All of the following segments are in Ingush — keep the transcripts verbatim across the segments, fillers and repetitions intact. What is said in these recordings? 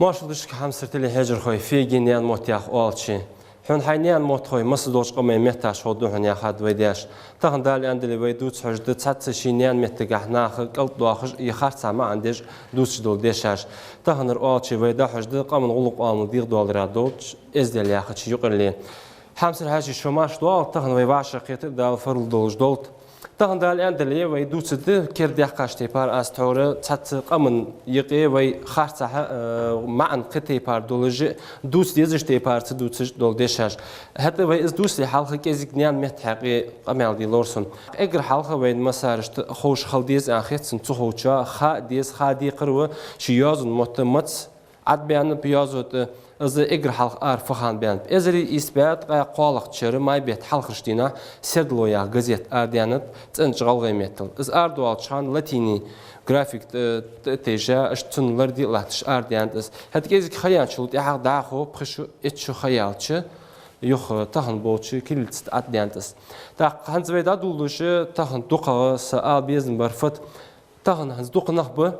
Моаршал да шуга, хьамсара телехьежархой, феги наьна мотт яха оалача. Хьона хьай наьна мотт хой, масса долча къамай метташ ховргда хьона, яхад вай даьша. Тахан Дала аьннадале вай дувца хьожаргда цхьацца ший наьна меттагахьа наха кӀалтӀа доахаш, из харцахьа маӀан деш дувцаш дола дешаш. Таханара оалача вай дӀахьожаргда къаман гӀулакх-оамал дегӀадоалара долча эздел яхача юкъарле. Хьамсара Хьажий, шо маьрша доагӀалда, тахан вай вӀашагӀкхетар Дала фарал долаш долда. Тахан Дала аьннадале вай дувцаргда кердадаьккхача тайпара, аз тхьовра цхьацца къаман юкъе вай харцахьа, э, маӀан кхы тайпара долаш, дувца дезача тайпара ца дувцаш дола дешаш. ХӀаьта вай из дувцале хьалха кӀезига наьна метта хьакъехьа къамаьл де ловра сона. Эггара хьалха вайна массанена ховш хила деза аьнна хет сона, ца ховчоа ха деза, ха декхар ва ший йоазон мотт маца ӀотӀабаьннаб йоазув тӀа, из эггара хьалха ара фу хана баьннаб. Эзар ийс бӀаь ткъаь кхоалагӀча шера май бетта хьалхарча дийнахьа «Сердало» яха газет арадаьннад цӀенача гӀалгӀай меттала. Из арадоалача хана латиний графика тӀа, тӀа тайжа, иштта цунна ларде а латташ арадаьннад из. ХӀаьта кӀезига ха яьнначул тӀехьагӀа дӀахо пхи шу, итт шу ха яьлча, юха тахан болча кириллица тӀа ӀотӀадаьннад из. ТӀаккха хӀанз вай дӀадувлаш, тахан дукхагӀа са ала безам бар фуд, тахан хӀанз дукха нах ба,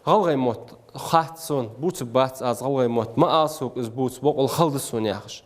гӀалгӀай мотт хац сона, бувцаргбац аз гӀалгӀай мотт, ма ала сога из бувца, бокъонца хала да сона, яхаш.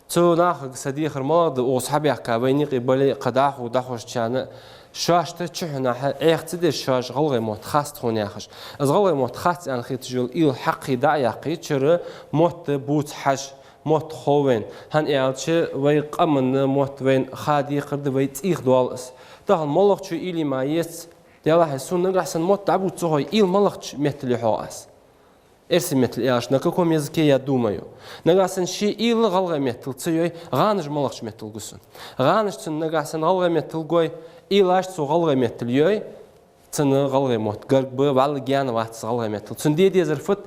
Цу нахага са дехар малагӀа да, укхаза хьабаьхка вайна юкъе бале а, кхы дӀахо дӀахьочарна а, шоашта чухьнахьа Ӏеха ца деш шоаш гӀалгӀай мотт хац тхона, яхаш. Из гӀалгӀай мотт хац аьнна хеташ йола уйла хьакхий дӀа а яьккхе, чура мотт бувца хьажа, мотт хов вайна. ХӀана аьлча вай къаман мотт вайна ха декхар да, вай цӀийх доал из. Тахан моллагӀчо уйла е ма еций, Делахь, сона нагахьа санна мотт дӀабувца ца хой, уйла малагӀча меттала йо хьогӀ аз? Эрсий меттала аьлча, на каком языке я думаю? Нагахьа санна ший уйла гӀалгӀай меттала ца йой, гӀанаш малагӀча меттала гу сона? ГӀанаш цунна нагахьа санна гӀалгӀай меттала гой, уйлаш цо гӀалгӀай меттала йой, цунна гӀалгӀай мотт гарга ба, вӀалла гаьна вац из гӀалгӀай меттала. Цунна де дезар фуд?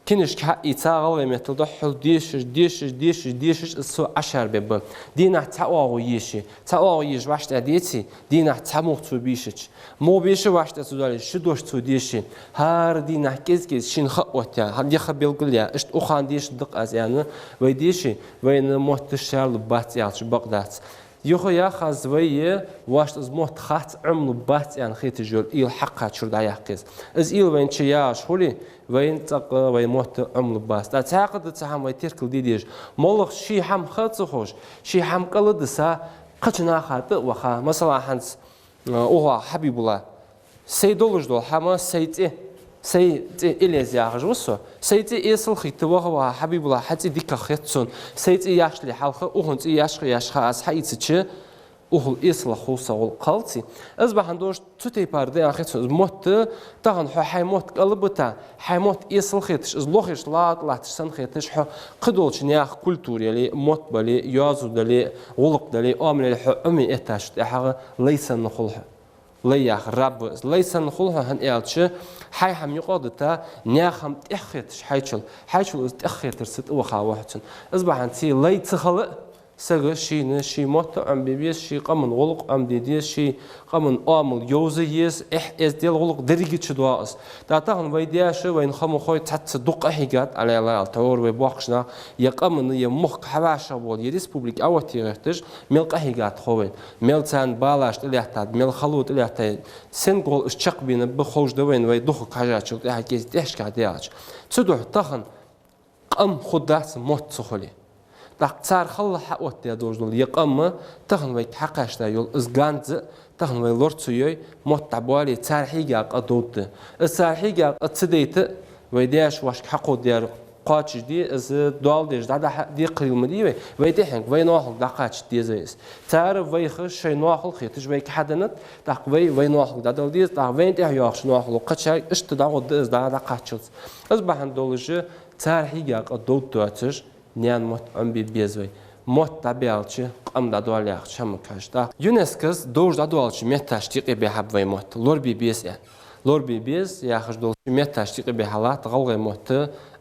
Кинашка хьаийца гӀалгӀай меттала духьал дешаш, дешаш, дешаш, дешаш, из цо Ӏашарбе ба. Дийнахьа цхьа оагӀув еший, цхьа оагӀув еш вӀаштӀехьа деций, дийнахьа цхьа мугӀ цо бийшача, мугӀ бийша вӀаштӀехьа ца доале, ши дош цо деший, хӀара дийнахьа кӀез-кӀезига шийна ха оттаяь, хӀара яха белгалъяь, иштта укханна дешаргда-кх аз аьнна вай деший, вайна мотт шаьрлургбац аьлча бакъ дац. Юха яхаз вай е, вешта из мотт хац, Ӏомалургбац аьнна хеташ йола уйла хьакха чура дӀаяккха еза. Из уйла вайна чу ягӀаш хуле, вайна цӀаккха вай мотт Ӏомалургбац. ТӀаккха цхьаькха да цхьа хӀама вай теркал де дезаш. МоллагӀа ший хӀама ха ца ховш, ший хӀама кӀал а диса, кхыча наха тӀа а ваха, масала, хӀанз, а, укхо Хьабибулла. Сай долаш дола хӀама, сай цӀи, сай цӀи Илез яхаш ва со. Сай цӀи эсала хийтта ваха-ваха, Хьабибулла, хьа цӀи дикагӀа хет сона. Сай цӀи яхачул хьалха, укхун цӀи яьшха-яьшха аз хьаийцача, укхул эсала хул са гӀулакх, хилаций. Из бахьан долаш цу тайпара да аьнна хет сона. Из мотт, тахан хьо хьай мотт кӀал а бита, хьай мотт эсала хеташ, из лохаш латта латташ санна хеташ, хьо кхыдолча наьха культура яле, мотт бале, йоазув дале, гӀулакх дале, оамал яле, хьо Ӏомае эттачул тӀехьагӀа лай санна хул хьо. Лай яхар раб ва из. Лай санна хул хьо, хӀана аьлча, хьай хӀама юкъагӀа дита, наьха хӀама тӀехьа хеташ хьайчул, хьайчул из тӀехьа хетарца тӀаваха ва хьо цунна. Из бахьан долаш лай ца хила а, сага шийна ший мотт Ӏомабе беза, ший къаман гӀулакх Ӏомаде деза, ший къаман оамал йовза еза, эхь-эздел, гӀулакх деррига чудоагӀа из. ТӀаккха тахан вай даьша, вайна ха ма хой, цхьацца дукха къахьийгад, Ӏалелай ала, тхьовра вай боккхийча наха, е къаман, е мохк хьавӀашагӀбоала, е республика Ӏооттае гӀерташ, мел къахьийгад хов вайна, мел царна балаш тӀалаьттад, мел хало тӀалаьттад, сенгахьа уж чакхбаьннаб ховш да вайна, вай духарга хьежачул тӀехьагӀа кӀезига тӀехьашкахьа даьлча. Цудухьа тахан къам хургдац мотт ца хуле. ТӀаккха цар хала хьаоттадаь долаш дола е къам, тахан вайга хьакхаьчадаь йола из ганз а, тахан вай лора ца йой, мотт дӀабоале, цар хьийга къа довргда. Из цар хьийга къа ца дайта а, вай даьша вайшка хьакховдаьр кхоачашде, из доал деш дӀадахьа декхарийла ма дий вай, вай тӀехьенга, вай ноахалга дӀакхачийта деза вай из. Цар вайх шоай ноахал хеташ вайга хьаденнад, тӀаккха вай вай ноахалга дӀадала деза, тӀаккха вайна тӀехьа йоагӀача ноахалга кхычарга иштта дӀагӀоргда из дӀа-, дӀакхаччалца. Из бахьан долаш, цар хьийга къа довргдоацаш, наьна мотт Ӏомабе беза вай. Мотт дӀабаьлча, къам дӀадоал яхача хӀамага хьежаш. ТӀаккха ЮНЕСКОс довш дӀадоалача метташта юкъе бихьаб вай мотт, лорабе беза аьнна. Лорабе беза яхаш долча метташта юкъе бихьа латт гӀалгӀай мотт,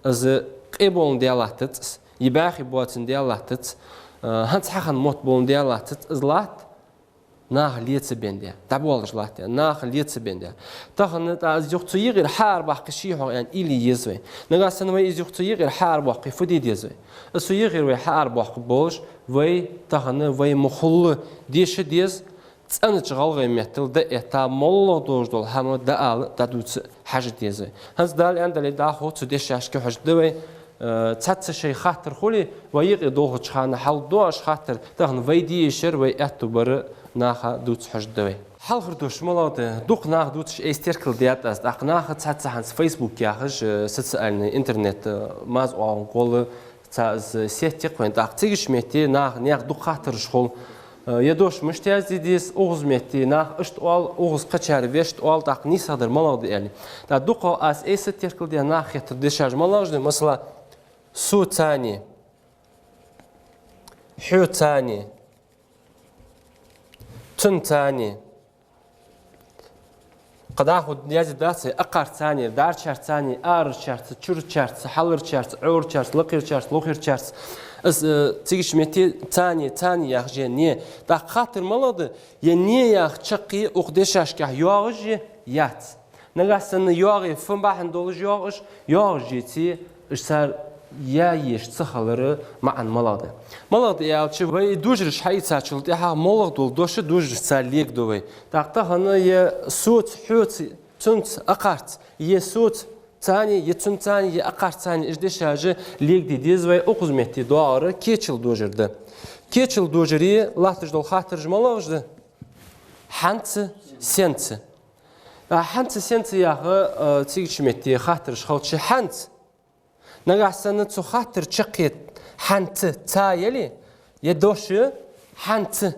из къе боландаь латтац из, е бӀаьхий боацандаь латтац, а, хӀанз хьахинна мотт боландаь латтац, из латт наха ле ца бендаь, дӀабоалаш латт аьнна, наха ле ца бендаь. Тахан тӀа из юха ца йигӀийра хьаарабаккха ший хьогӀ аьнна уйла е еза вай. Нагахьа санна вай из юха ца йигӀийра хьаарабоаккхе, фу де деза вай? Из ца йигӀийра вай хьаарабоаккха болаш, вай тахан вай ма хулла деша деза, цӀенача гӀалгӀай меттала дӀаэтта, моллагӀа долаш дола хӀама дӀаала, дӀадувца хьажа деза вай. ХӀанз Дала аьннадале, дӀахо цу дешашка хьожаргда вай. Э, цхьацца шоай хаттар хуле, вай юкъе долхача хана хьалдоагӀаш хаттар, тахан вай де йиш яр, вай аьттув бар наха дувца хьожаргда вай. Хьалхара дош малагӀа да? Дукха наха дувцаш айса теркалдаьд аз, тӀаккха наха цхьацца хӀанз Facebook яхаш, э, социальный интернет, э, маза оагӀон гӀолла цхьа из сеть я-кх вайна, тӀаккха цигача метте наха, наьха дукха хаттараш хул. Э, ер дош мишта язде деза, укхаза метте наха иштта оал, укхаза кхычар вешта оал, тӀаккха нийсагӀдар малагӀа да аьле. ТӀаккха дукха аз айса теркалдаь наха хеттар дешаш малагӀаш да, масала, соцани, хьоцани, цунцани. Кхы дӀахо язде дац вай акхарцани, дӀарчарцани, арарчарца, чурчарца, хьаларчарца, Ӏорачарца, лакхерчарца, лохерчарца. Из, э, цигача метте цани, цани яхаш я не. ТӀаккха хаттар малагӀа да, ер не яха чаккхе укх дешашкахь йоагӀаш я, яц? Нагахьа санна йоагӀе, фу бахьан долаш йоагӀа уж? ЙоагӀаш еце, уж цар яеш ца хилара маӀан малагӀа да? МалагӀа да аьлча, вай дожараш хьаийцачул тӀехьагӀа моллагӀа дола дош дожарашца легаду вай. ТӀаккха тахан ер соца, хьоца, цунца, акхарца, ер соцани, ер цунцани, ер акхарцани, уж дешаш легаде деза вай. Укхаза метте доагӀар кечала дожар да. Кечала дожаре латташ дола хаттараш малагӀаш да? Хьанца, сенца. А хьанца, сенца яха, э, цигача метте хаттараш хилча, хьанца. Нагахьа санна цу хаттара чаккхе хьанца, ца яле, ер дош хьанца,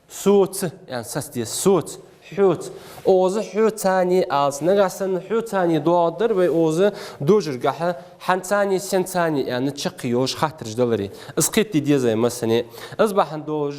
соца аьнна саца деза, соца, хьоца. Укхаза хьоцани алац. Нагахьа санна хьоцани доагӀаргдар вай укхаза дожарагахьа хьанцани, сенцани аьнна чаккхе йолаш хаттараш даларе. Из кхетаде деза вай массане. Из бахьан долаш,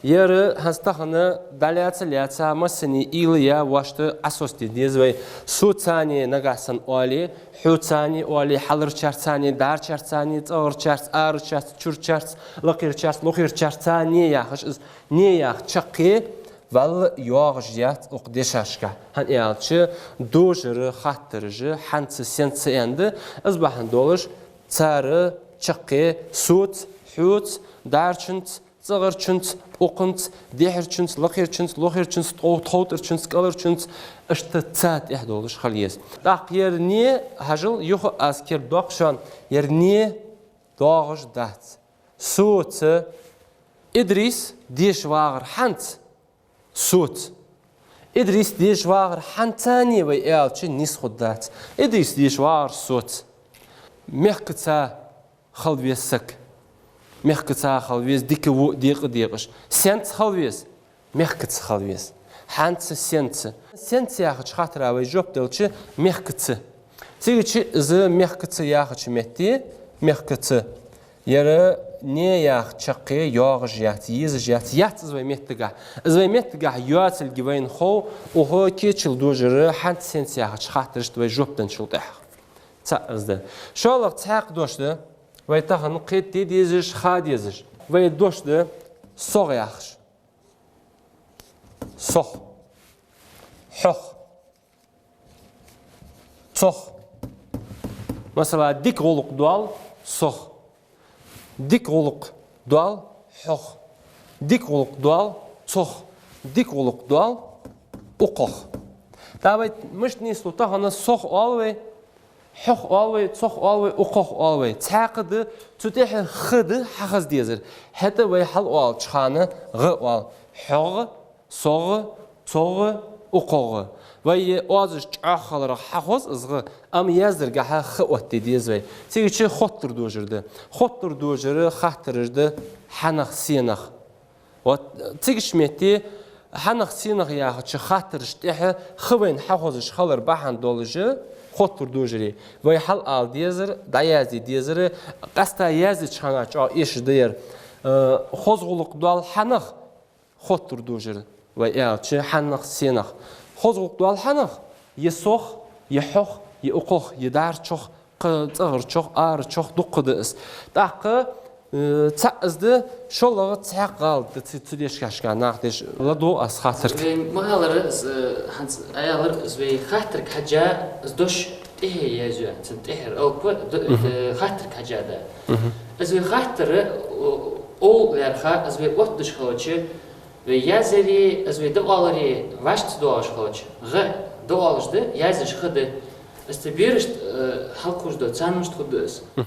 ер хӀанз тахан дӀалаьца, лаьца массане уйла я, вешта Ӏосоцаде деза вай. Соцани нагахьа санна оале, хьоцани оале, хьаларчарцани, дӀарчарцани, цӀагӀарчарца, арарчарца, чурчарца, лакхерчарца, лохерчарцани яхаш, из не яха чаккхе вӀалла йоагӀаш яц укх дешашка. ХӀана аьлча, дожара хаттараш хьанца, сенца аьнна да, из бахьан долаш цар чаккхе соца, хьоца, дӀарчунца, цӀагӀарчунца, укхунца, дехьарчунца, лакхерчунца, лохерчунца, тхов-, тховтӀарчунца, кӀалхарчунца, иштта цу тӀа долаш хила еза. ТӀаккха ер не, хьажал, юха аз кердадоаккх шоана, ер не доагӀаш дац. Соца. Идрис деша вагӀар хьанца? Соца. Идрис деша вагӀар хьанцани вай аьлча, нийса хургдац. Идрис деша вагӀар соца. Мехкаца хила веза саг. Мехкаца хила веза, дика-во декъа декъаш. Сенца хила веза? Мехкаца хила веза. Хьанца, сенца. Сенца яхача хаттара вай жоп делча, мехкаца. Цигача из мехкаца яхача метте, мехкаца, ер не яха чаккхе йоагӀаш яц, езаш яц, яц из вай меттагахь. Из вай меттагахь йоацилга вайна хов, укх кечала дожара хьанца, сенца яхача хаттарашта вай жоп денначул тӀехьагӀа. ЦаӀ из да. ШоллагӀа цхьаькха дош да вай тахан кхетаде дезаш, ха дезаш. Вай дош да согӀ яхаш. СогӀ. ХьогӀ. ЦогӀ. Масала, дика гӀулакх доал согӀ. Дика гӀулакх доал хьогӀ. Дика гӀулакх доал цогӀ. Дика гӀулакх доал укхогӀ. ТӀаккха вай мишта нийслу? Тахан согӀ оал вай, хьогӀ оал вай, цогӀ оал вай, укхогӀ оал вай. Цхьаькха да, цу тӀехьа х да хьахаза дезар. ХӀаьта вай хьалоалача хана гӀ оал. ХьогӀ, согӀ, цогӀ, укхогӀ. Вай оазаш чӀоагӀа хиларах хьахоз из гӀ, амма яздаргахьа х оттаде деза вай. Цигача хоттур дожар да. Хоттур дожара хаттараш да хьанах, сенах. Вот, цигача метте хьанах, сенах яхача хаттарашта тӀехьа х вайна хьахозаш хилар бахьан долаш, хоттур дожаре вай хьалала дезар, дӀаязде дезар, къаьстта яздеча хана чӀоагӀа эшаш да ер. Э, хоза гӀулакх доал хьанах, хоттур дожар вай аьлча, хьанах, сенах. Хоза гӀулакх доал хьанах? Е согӀ, е хьогӀ, е укхогӀ, е дӀарчогӀ, кхы цӀагӀарчогӀ, арарчогӀ, дуккха да из. ТӀаккха, э, цаӀ из да, шоллагӀа цхьаькха гӀалат да цу, цу дешашка нах деш. ЛадувгӀа аз хаттарга. Вай ма аллара из, э, хӀанз а аьлар, из вай хаттарга хьежжа, из дош тӀехьа язъю, цун тӀехьара алап, д-, э, хаттарга хьежжа да. Из вай хаттар, о, оал лаьрхӀа, из вай оттадеш хилча, вай язъяьри, из вай дӀаоалари, вӀашка ца доагӀаш хилча, гӀ дӀаоалаш да, яздеш х да. Из тха берашта, э, хьалкхувш да, царна мишта хургда из. Э,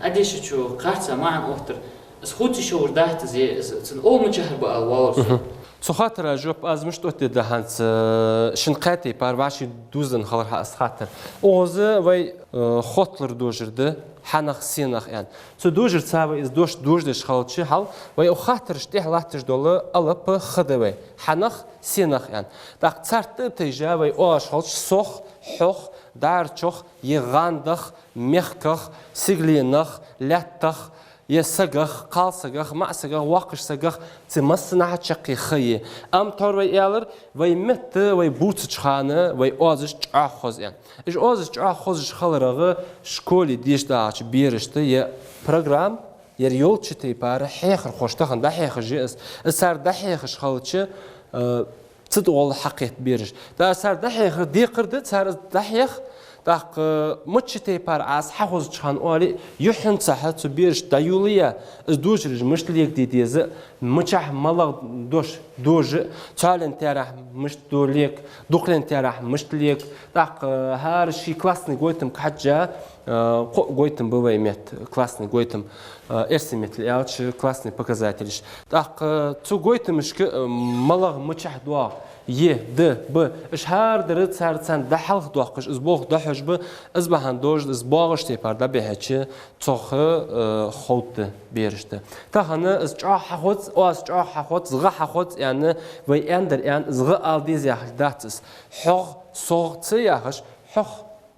Ӏадешачо харца маӀан оттар. Из хувцаш йоагӀар дац из, из цун оал мичахьара ба ала воаллар со. Цу хаттара жоп аз мишта оттаде да хӀанз, э, шун кхаьтте пар вӀаший дувзаденна хиларах из хаттар. Укхаза вай, э, хоттлар дожар да, хьанах, сенах аьнна. Цу дожарца вай из дош дожадеш хилча хьал, вай укх хаттарашта тӀехьа латташ дола алап х да вай. Хьанах, сенах аьнна. ТӀаккха царна тӀа а тайжа вай оалаш хилча сох, хьох, дӀарчох, е гӀандах, мехках, сигаленах, лаьттах, е сагах, кхалсагах, маӀасагах, воккхача сагах, цу массанахьа чаккхе х я. Амма тхьовра вай аьлар, вай метта вай бувцача хана вай оазаш чӀоагӀа хоза аьнна. Уж оазаш чӀоагӀа хозаш хиларах школе деша дагӀача берашта е программа, ер йолча тайпара хьехархоша тахан дӀахьехаш я из. Из цар дӀахьехаш хилча, э, цу тӀагӀолла хьакхет бераш. ТӀаккха цар дӀахьехар декхар да, цар из дӀахьех, тӀаккха мичча тайпара Ӏа из хьахозача хана оале, юххьанцахьа цу берашта дӀайолаяь, из дожараш мишта легаде деза, мичахьа малагӀа дош дожа, цхьоален таьрахь мишта до лека, дукхален таьрахь мишта лека, тӀаккха хӀара ший классни гойтамга хьежжа, э, кхо гойтам ба вай метта, классни гойтам. А, эрсий меттала аьлча, классни показателаш. ТӀаккха цу гойтамашка, а, малагӀа мичахьа доагӀа, е, да, ба, уж хӀара дар цар царна дӀахьалхадоаккхаш, из болх дӀахьош ба, из бахьан долаш, из боагӀача тайпара дӀабихьача, цох, а, ховргда берашта. Тахан из чӀоагӀа хьахоз, оаз чӀоагӀа хьахоз, гӀа хьахоз аьнна, вай аьннадар аьнна, из гӀа ала деза яхилга дац из. ХьогӀ, согӀ ца яхаш, хьох,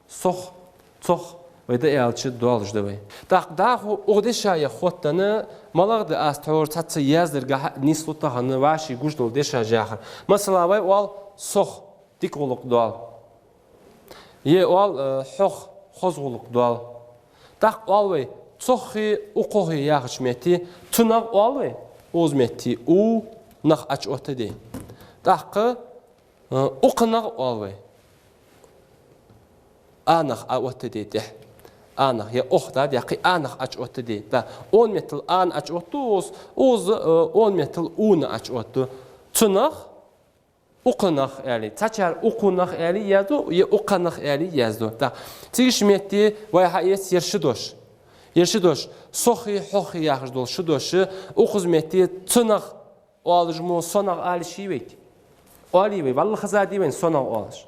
сох, цох, вай дӀааьлча доаллаш да вай. ТӀаккха дӀахо укх деша я хоттаденна, малагӀа да аз тхьовра цхьацца яздаргахьа нийслу тахан вӀаший гуш дола дешаш яхар. Масала, вай оал сох, дика гӀулакх доал. Е оал, э, хьох, хоза гӀулакх доал. ТӀаккха оал вай цохи укхохи яхача метте, цунах оал вай, укхаза метте у нах Ӏочуоттаде. ТӀаккха, э, укханах оал вай. Анах Ӏооттаде тӀехьа. Анах, е ох да, е кхы анах Ӏочуоттаде. Да, он меттала ан Ӏочуоттаду, укхаза, укхаза, э, он меттала уна Ӏочуоттаду. Цунах, укханах аьле. Цхьачар укхунах аьле яздо, е укханах аьле яздо. Да. Цигача метте вай хьаэц ер ши дош. Ер ши дош. Сохи, хьохи яхаш дола ши дош. Укхаза метте цунах оалаш мо сонах ала йиш йий вайга? Оалий вай, валлахӀи хезадий вайна сонах оалаш.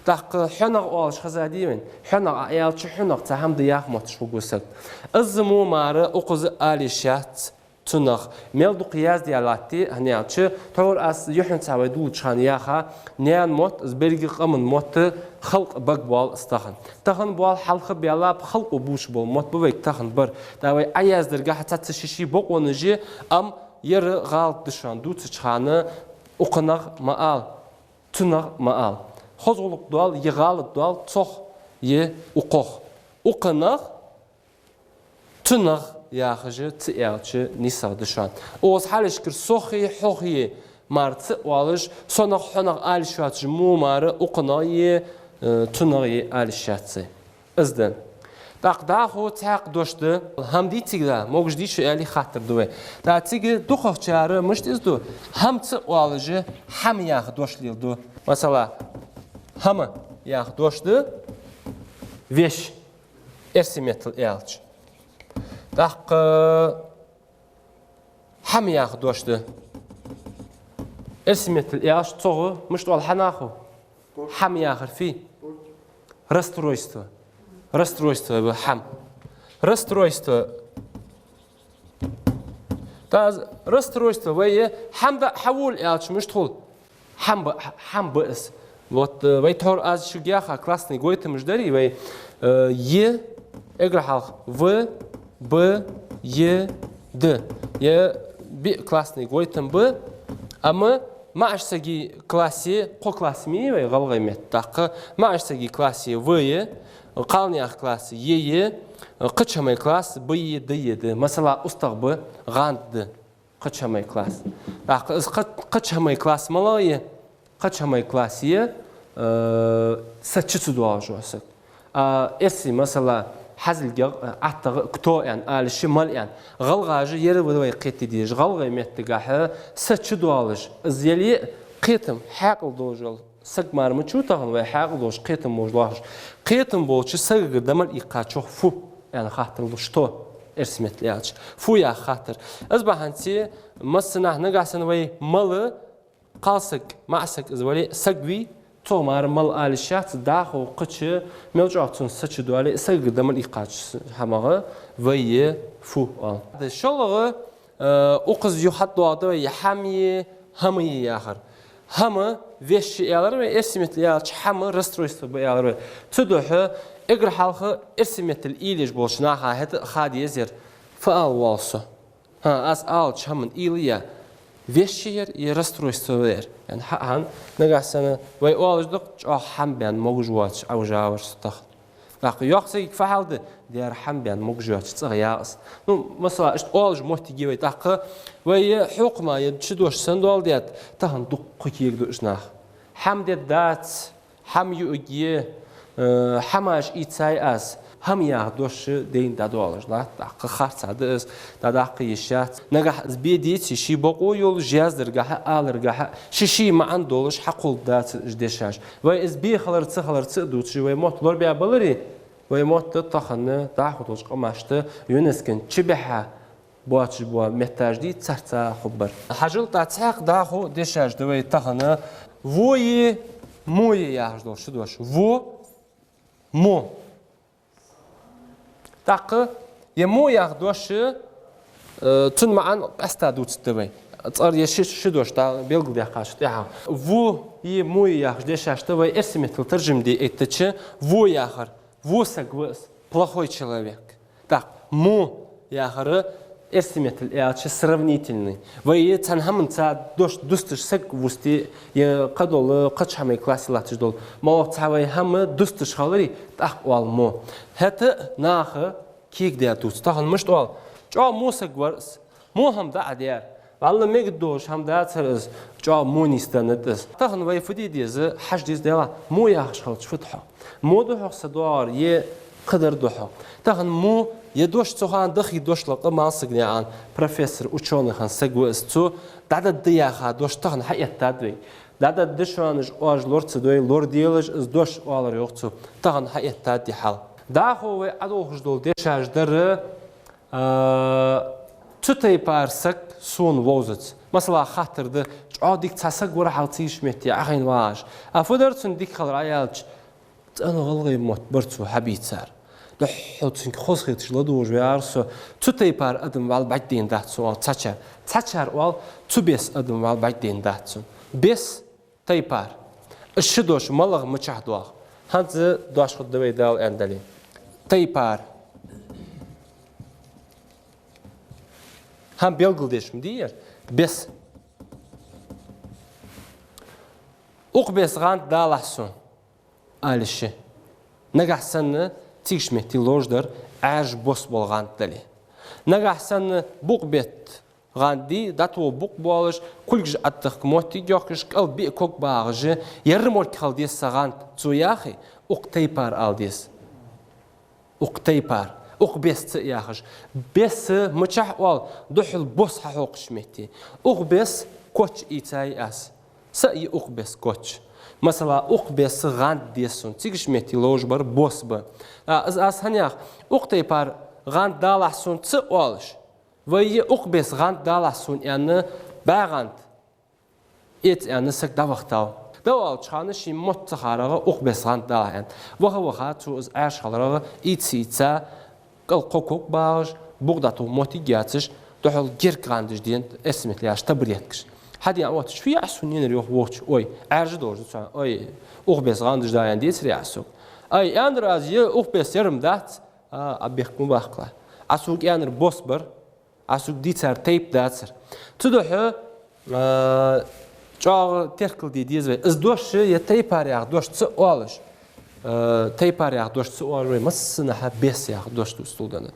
ТӀаккха хьонах оалаш хезадий вайна? Хьонах Ӏа аьлча хьунах, цхьа хӀама да яха мотташ хургва саг. Из мо мара укхаза ала йиш яц цунах. Мел дукха язде латте, хӀана аьлча, тхьовра аз юххьанца вай дуллача хана яха, наьна мотт, из беррига къаман мотт, халкъа бага боал из тахан. Тахан боал хьалха баьлаб, халкъо бувцаш бола мотт ба вайга тахан бар. ТӀаккха вай Ӏояздаргахьа цхьацца ший-ший бокъонаш я, ам Ер гӀалат да шоана дувцача хана, укханах ма ала, цунах ма ала. Хоза гӀулакх доал, е гӀалат доал, цох, е укхох. Укханах, цунах яхаш ца аьлча нийсагӀа да шоана. Укхаза хьалхашкара сохи хьохи мара ца оалаш, сонах, хьонах ала йиш йоацаш мо мара укханах е, э, цунах е ала йиш яц. Из да. ТӀаккха дӀахо цхьаькха дош да, хӀама дий цига да, могаш дий шо аьле хаттар да вай. ТӀаккха цига дукхагӀчар мишта из ду, хӀама ца оалаш, хьама яха дош леладу. Масала, хӀама яха дош да, вещь, эрсий меттала аьлча. ТӀаккха хьама яха дош да. Эрсий меттала аьлча, цох мишта оал хьанаху? Хьама яхар фу? Расстройство. Расстройство ба хьама. Расстройство. ТӀаккха расстройство вай е хьама да хьавола аьлча мишта хул? Хьама ба, хьама ба из. Вот, э, вай тхьовра аз шуга яьха классни гойтамаш дарий вай, э, е, эггара хьалха, в, б, е, д. Е биъ классни гойтам ба, амма маӀача сага классе, кхо класс ма йий вай гӀалгӀай метта, тӀаккха маӀача сага классе в е, кхалнаьха классе е е, кхыча хӀамай классе б е, д е да. Масала, устагӀа ба, гӀанд да. Кхыча хӀамай класс. ТӀаккха из кха-, кхыча хӀамай класс малагӀа я? Кхыча хӀамай класс я, э, са чу ца доалаш вола саг. А, эрсий, масала, хьазилгагӀа, э, аттагӀа кто аьнна, ала йиш я мала аьнна. ГӀалгӀаша ер ва вай кхетаде дезаш. ГӀалгӀай меттагахьа са чу доалаш. Из яле а кхетам, хьаькъал долаш вола саг мара ма вий тахан вай хьаькъал долаш, кхетам болаш лоархӀаш. Кхетам болча сагагара дӀа мел иккхачох фу аьнна хаттар луш, что, эрсий меттала аьлча. Фу яха хаттар. Из бахьанца массанахьа нагахьа санна вай мала кхалсаг, маӀасаг из вале а саг вий, цох мара мала ала йиш яц, дӀахо кхыча мел чӀоагӀа цунна са чу доале а, сагага да мел иккхача хӀамах вай фу оал. ШоллагӀа, э, укхаза юха хьатӀадоагӀа да вай хӀама е, хӀама е яхар. ХӀама вещи аьлар вай, эрсий меттала аьлча хӀама расстройство ба аьлар вай. Цудухьа эггара хьалха эрсий меттала уйла еш болча наха хӀаьта а ха дезар, фу ала воал со. ХӀа, аз алача хӀаман уйла я вещи яр, е расстройство яр. Ян хӀа-, хӀана, нагахьа санна вай оалаш да-кх, чӀоагӀа хӀама баьнна могаш воацаш Ӏовижавар со тахан. ТӀаккха йоккха сагага фу хьал да, дера хӀама баьнна могаш йоацаш цӀагӀа ягӀа из. Ну, масала, иштта оалаш моттиг я вай. ТӀаккха вай е хьокхам е ши дош санна доаладаьд, тахан дуккха кегаду уж нах. ХӀама дергдац, хӀама юаргья, э, хӀамаш ийцай аз, хӀама яха дош дайна дӀадоалаш латт, тӀаккха харцахьа да из, дӀадаккха йиш яц. Нагахьа из бе деций, ший бокъо йолаш, яздаргахьа, аларгахьа, ший-ший маӀан долаш хьакхолларгдацар уж дешаш. Вай из бе хилар, ца хилар ца а дувцаш, вай мотт лорабаь баларе, вай мотт тахан дӀахо долча къамашта ЮНЕСКОн чу бихьа боацаш бола метташ дий, царца хургбар. Хьажал, тӀа цхьаькха дӀахо дешаш да вай тахан. Во е, мо е яхаш дола ши дош. Во, мо. ТӀаккха е мо яха дош, э, цун маӀан къаьстта дувцаргда вай. Цкъа е ши, ши дош дӀа белгалдаьккхача тӀехьагӀа. Во е, мо е яхаш дешашта вай эрсий меттала таржам де эттача, во яхар во саг ва из, плохой человек. ТӀаккха мо яхар эрсий меттала аьлча сравнительный. Вай е цхьан хӀаманца дош дусташ саг вусте, е кхыдола, кхыча хӀамай классе латташ дола. МоллагӀа цхьа вай хӀама дусташ хиларе, тӀаккха оал мо. ХӀаьта а наха кегадаь дувц. Тахан мишта оал? ЧӀоагӀа во саг вар из. Во хӀама да Ӏа даьр. ВаллахӀи, мегаргдолаш хӀама дацар из, чӀоагӀа во нийсденнад из. Тахан вай фу де деза, хьажа деза, Даьла, во яхаш хилча фу да хьо? Мо да хьох са доагӀар, е кхыдар да хьох? Тахан мо е дош цу хана дӀахий дошлакъа малсагнаькъан, профессор, учёный хинна саг ва из, цо дӀададда яха дош тахан хьаэттад вайга. ДӀададда шоана уж, оаш лора ца дой, лораделаш из дош, оалар йоах цо, тахан хьаэттад ер хьал. ДӀахо вай Ӏодолхаш дола дешаш дар, а, цу тайпара саг сона вовзац. Масала, хаттар да, чӀоагӀа дика цхьа саг вар хьал цига ший метте Ӏохайна вагӀаш. А фу дар цун дика хилар Ӏа аьлча, цӀена гӀалгӀай мотт бар цо хьабийцар. Духхьал цунга хоза хеташ ладувгӀаш ваьгӀар со. Цу тайпара адам валла бӀаргадайна дац сона, оал цхьачар. Цхьачар оал, цу беса адам валла бӀаргадайна дац сона. Беса, тайпара. Уж ши дош малагӀа, мичахьа доагӀа? ХӀанз дош хургда вай, Дала аьнна дале. Тайпара. ХӀама белгалдеш ма дий ер. Беса. Укх беса гӀанд далахь сона, ала йиш я. Нагахьа санна цига ший метте ловш дар Ӏаьржа бос бола гӀанд дале. Нагахьа санна букъ бетта гӀанд дий, дӀатоха букъ боалаш, кулгаш Ӏотехка, моттиг йохкаш, кӀал биъ ког багӀаш, ер морг хила деза са гӀанд, цо яхе, укх тайпара ала деза. Укх тайпара, укх беса ца яхаш. Беса мичахьа оал, духхьал бос хьахьокхача метте. Укх беса коч ийцай аз. Са е укх беса коч. Масала, укх беса гӀанд деза сона. Цига ший метте ловш бар бос ба. А, из аз хӀана йоах, укх тайпара гӀанд далахь сона ца оалаш, вай е укх беса гӀанд далахь сона аьнна, бӀаь гӀанд эца аьнна саг дӀавахийтав. ДӀавахача хана ший мотт ца хаарагӀа укх беса гӀанд далахь аьннад. Ваха-ваха цо из Ӏаьржа хиларагӀа ийца-ийца, кӀал кхо ког багӀаш, букъ дӀатоха моттиг яцаш, духхьал герга гӀандаш денад, эрсий меттала аьлча табуреткаш. Хьадена Ӏоотташ, фу яхьа сона, енар йоах вокхо. Ой, Ӏаьржа долаш да цхьа, ой, укх беса гӀандаш да аьнна децар яхьа сога. Ай, аьннар аз, е укх беса яр-м дац, а, Ӏа бехк ма баккхалахь. Ӏа сога аьннар бос бар, Ӏа сога дийцар тайпа дацар. Цудухьа, а, чӀоагӀа теркалде деза вай. Из дош, е тайпара яха дош ца оалаш, а, тайпара яха дош ца оалаш вай массанахьа беса яха дош дувцаргдолаш да.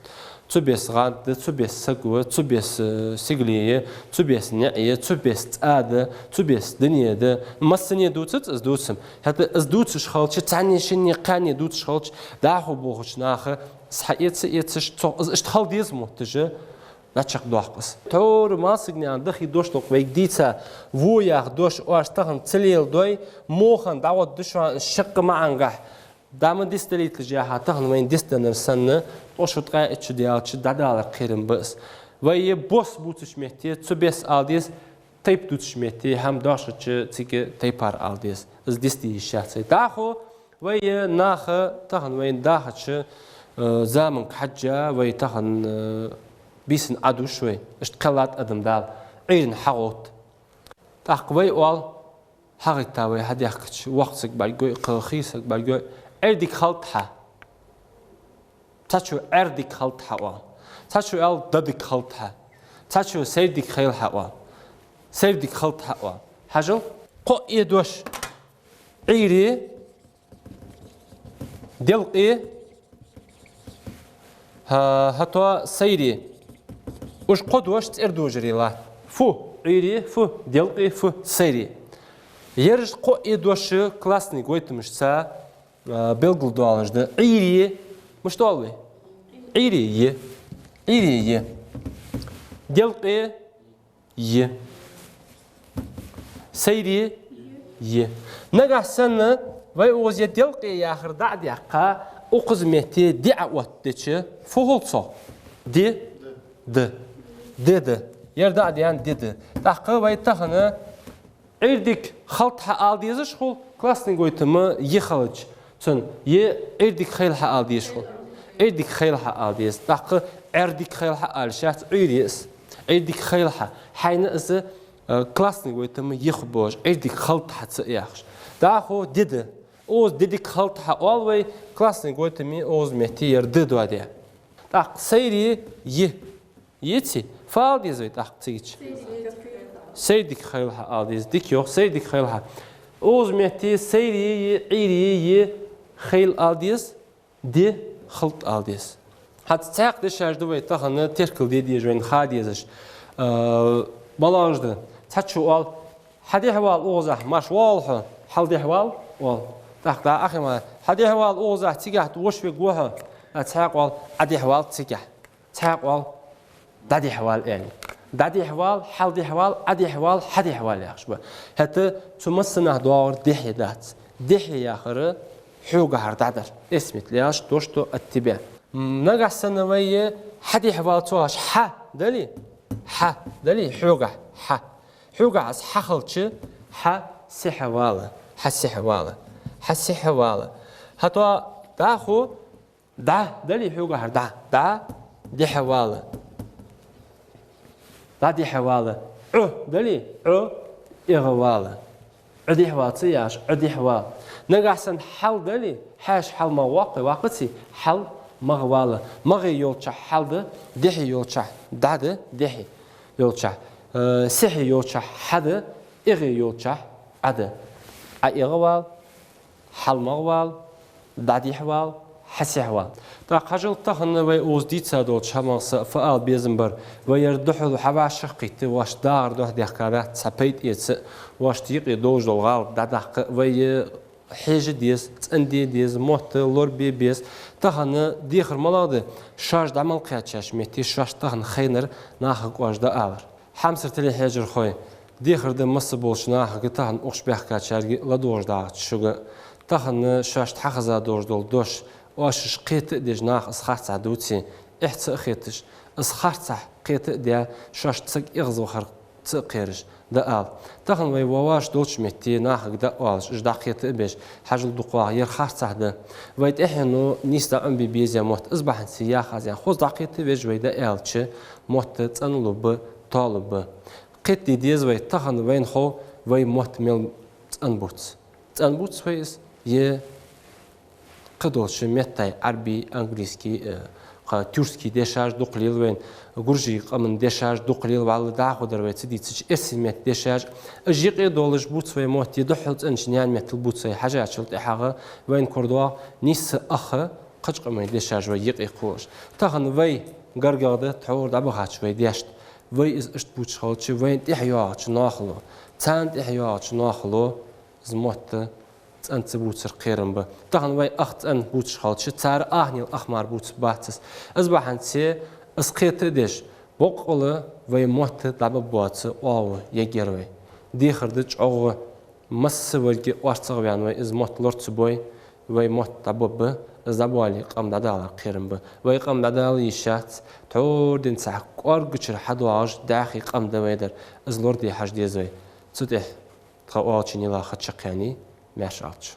Цу беса гӀанд да, цу беса саг ва, цу беса, э, сигале я, цу беса наӀар я, цу беса цӀа да, цу беса дуне да. Массане дувцац из дувцам. ХӀаьта из дувцаш хилча, цхьанне, шинне, кхаьнне дувцаш хилча, дӀахо болхача наха из хьаэца, эцаш, цох из иштта хила деза мотташ а, дӀачакхдоаккх из. Тхьовра малсагнаькъан дӀахий дошлакъа вайга дийца, во яха дош оаш тахан ца леладой, мо хинна дӀагӀоргда шоана из шаккха маӀангахьа. Дама дис далийталаш яха, тахан вайна дис даннар санна, ткъо шу ткъаь итт шу даьлча дӀадалар кхерам ба из. Вай е бос бувцача метте цу бес ала деза, тайп дувцача метте хӀама дошача цига тайпара ала деза. Из дис де йиш яц вай. ДӀахо вай е наха тахан вайна дахача, э, заманга хьежжа, вай тахан, э, бийсан Ӏадувш вай, иштта кхеллад адам Дала, Ӏуйрийна хьагӀовтта. ТӀаккха вай оал, хьагӀайтта вай хьадехкача, воккха саг бӀаргагой, кхы хийра саг бӀаргагой, Ӏуйре дика хилда хьа. Цхьачо Ӏуйре дика хилда хьа оал. Цхьачо аьл да дика хилда хьа. Цхьачо сайре дика хийла хьа оал. Сайре дика хилда хьа оал. Хьажал, кхо э дош: Ӏуйре, делкъе, хӀа-, хӀаьта сайре. Уж кхо дош цӀердожаре латт. Фу Ӏуйре, фу делкъе, фу сайре. Ераш кхо э дош классни гойтамашца, а, белгалдоалаш да. Ӏуйре, мишта оал вай? Ӏуйре е. Ӏуйре е. Делкъе е. Сайре е. Нагахь санна вай укхаза е делкъе яхар дӀа а даьккха, укхаза метте де Ӏооттадича, фу хул цох? Де? Д. Де да. Ер дӀа а даьнна де да. ТӀаккха вай тахан Ӏуйре дика хилда хьа ала дезаш хул, классни гойтам е хилча. Цун е Ӏуйре дика хийла хьа ала дезаш хул. Ӏуйре дика хийла хьа ала деза. ТӀаккха Ӏуйре дика хийла хьа ала йиш яц, Ӏуйре я из. Ӏуйре дика хийла хьа. Хьайна из, э, классни гойтам е хургболаш, Ӏуйре дика хилда хьа ца яхаш. ДӀахо де да. Укхаза де дика хилда хьа оал вай, классни гойтам укхаза метте ер де доаде. ТӀаккха сайре е. Еций? Фу ала деза вай тӀаккха цигача? Сайре дика хийла хьа ала деза. Дика йоах, сайре дика хийла хьа. Укхаза метте сайре е, Ӏуйре е хийла ала деза, де хилда ала деза. ХӀанз цхьаькха дешаш да вай тахан теркал де дезаш, вайна ха дезаш. Э, малагӀаш да? Цхьачо оал: «Хьадехьавала укхазахь, марш воагӀалва хьо, хьалдехьавала», оал. ТӀаккха дӀа ахима: «Хьадехьавала укхазахь, цигахь воша вергва хьо». А цхьаькха оал: «Ӏадехьавала цигахь». Цхьаькха оал: «ДӀадехьавала», аьнна. ДӀадехьавала, хьалдехьавала, Ӏадехьавала, хьадехьавала яхаш ба. ХӀаьта цу массанахьа доагӀар дехьа дац. Дехьа яхар хьогахьара дӀадар. Эсмит леш, то, что от тебя. М, нагахь санна вай е хьадехьавала ца оалаш, хьа дале? Хьа дале? Хьогахь, хьа. Хьогахь из хьа хилча, хьасехьавала, хьасехьавала, хьасехьавала. ХӀаьта дӀахо дӀа дале хьогахьара? ДӀа. ДӀадехьавала. ДӀадехьавала. Ӏо дале? Ӏо эгӀавала. Ӏодехьавала ца яхаш, Ӏодехьавала. Нагахь санна хьал дале, хьаьша хьалмагӀа ваккхий, ваккхаций, хьалмагӀвала. МагӀе йолчахь хьал да, дехье йолчахь дӀа да, дехье йолчахь, э, сехье йолчахь хьа да, эгӀе йолчахь Ӏа да. ӀоэгӀавала, хьалмагӀвала, дӀадехьавала, хьасехьавала. ТӀаккха хьажал, тахан вай укхаза дийца долча хӀамах са фу ала безам бар: вай ер духьал хьавӀашагӀкхийтта, воашта дагӀар духьа дехка дац, цхьа пайда эца, воашта юкъе долаш дола гӀалат дӀадаккха, вай хьежа деза, цӀенде деза, мотт лорабе беза. Тахан дехар малагӀа да? Шоаш дӀа мел кхаьчача метте шоашта тахан хайнар нахага оаш дӀаалар. Хьамсара телехьежархой, дехар да масса болча нахага, тахан укх чу баьхкачарга а, ладувгӀаш дагӀача шуга а. Тахан шоашта хьахеза долаш дола дош оаш уж кхета а деш, наха из харцахьа дувце, эхь ца а хеташ, из харцахьа кхета а даь, шоашта саг эгӀазвахар ца а кхераш, дӀаала. Тахан вай воаш долча метте нахага дӀаоалаш, уж дӀакхета а беш, хьажал, дукхагӀа ер харцахьа да. Вай тӀехьено нийса дӀа Ӏомабе беза мотт, из бахьанца яхаза, хоза дӀакхета а веш вай дӀааьлча, мотт цӀена лургба, тоалургба. Кхетаде деза вай, тахан вайна хов вай мотт мел цӀена бувц. ЦӀена бувц вай из, е кхыдолча меттай, Ӏарбий, английский, э, кха тюркский дешаш дукха лела вайна, гуржий къаман дешаш дукха лела, валлахӀи, дӀахо дар вай ца дийцача, эрсий метта дешаш. Уж юкъе долаш бувц вай мотт, е духхьал цӀенача наьна меттала бувц вай. Хьажачул тӀехьагӀа вайна корадоагӀа нийсса ах кхыча къамай дешаш вай юкъе кхоллаш. Тахан вай гаргагӀа да тхьовра дӀабахача вай дешашта. Вай из иштта бувцаш хилча, вайна тӀехьа йоагӀача нахало, царна тӀехьа йоагӀача нахало из мотт цӀена ца бувцар кхерам ба. Тахан вай ах цӀена бувцаш хилча, цар ахнел ах мара бувцаргбац из. Из бахьанце из кхета а деш, боккъала вай мотт дӀабаргбоаца оагӀув ергья вай. Дехар да чӀоагӀа, массаварга орцагӀваьнна вай из мотт лора ца бой, вай мотт дӀабоабе, из дӀабоале къам дӀадала кхерам ба. Вай къам дӀадала йиш яц, тхьовра денз цхьа кӀоаргачура хьадоагӀаш дӀаьха къам да вай дар, из лорадехьаш деза вай. Цу тӀа тха оалача нийла ха чакхъяьннай, маьрша Ӏалда шо.